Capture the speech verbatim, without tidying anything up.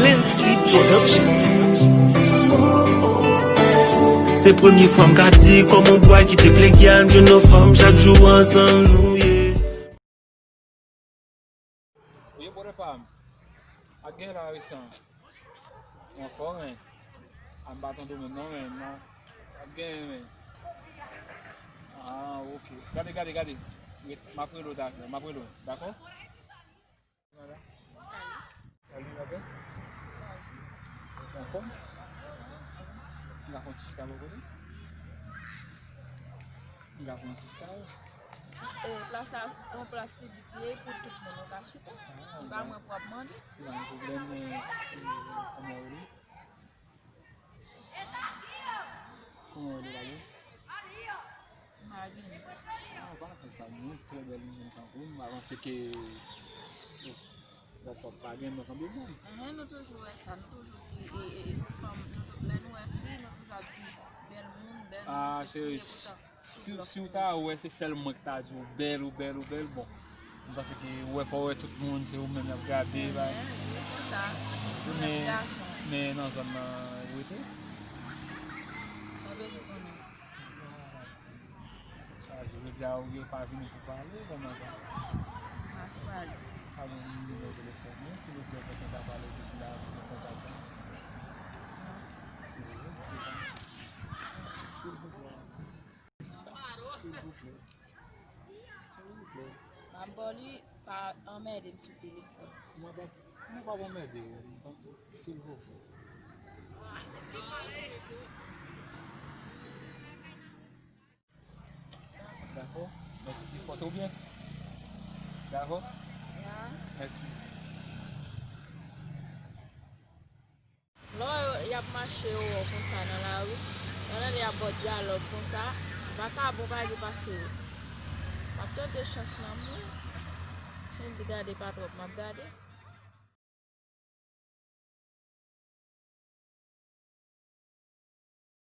Landscape Production. Se premye fwa m ka di kòman yon bwa ki te plen gyal, m jwenn yon fanm chak jou ansanm nou ye. Wi, brother pa m. Ak gen la resan. Anfòm, men. A m pa tande w menm non, men. Sa ap genyen, men. Ah, ok. Gade, gade, gade. Ret, m ap rele w dakò, m ap rele w, dakò? Salut. Salut, ma belle. Salut. Ou anfòm? Ou ka fè yon ti chita bò kote? Ou ka fè yon ti chita, wi. E, plas la, yon plas piblik li ye pou tout moun, ou ka chita. Ah, li pa mwen pou ap mande. Li pa gen pwoblèm, men si, kòman ou rele? Kòman ou rele la, bro? Marine. Ah, ou pa fè sa, moun trè bèl moun tankou m, m pa panse ke, oh, w ap pa gen non kanpe moun. Ehe, nou toujou wè sa, nou toujou di, e, e, e, fanm, nou tou-, lè nou wè fi, nou toujou ap di bèl moun, bèl moun, ah, sesi, cheri, e poutan. Si, si w ta wè se sèl mwen k ta di w bèl, ou bèl, ou bèl, bon. M panse ke ou wè, fò w wè tout moun, se ou menm y ap gade, bay. Wi, konsa. Men, men nan zòn nan, ou rete? Sa vle di konnen. Sa, je veux dire, ou yo pa vini pou pale, kòman sa? Pa se pale. Ka ban m nimewo telefòn ou, silvouplè, pou mwen ta pale plis la, pou mwen kontak ou. Non. Wi, wi, sa. Silvouplè. Silvouplè. Silvouplè. M ap ba w li, pa anmède m sou telefòn. Mwen pa, mwen pa anmède w, silvouplè. Dakò. Mèsi. Pòte w byen. Dakò. Ya. Mèsi. Lè y ap mache yo konsa nan lari, pandan y ap ba w dyalòg konsa, vakabon pa gen pase yo. M ap tante chans nan mwen. Chen di gade pa twòp, m ap gade.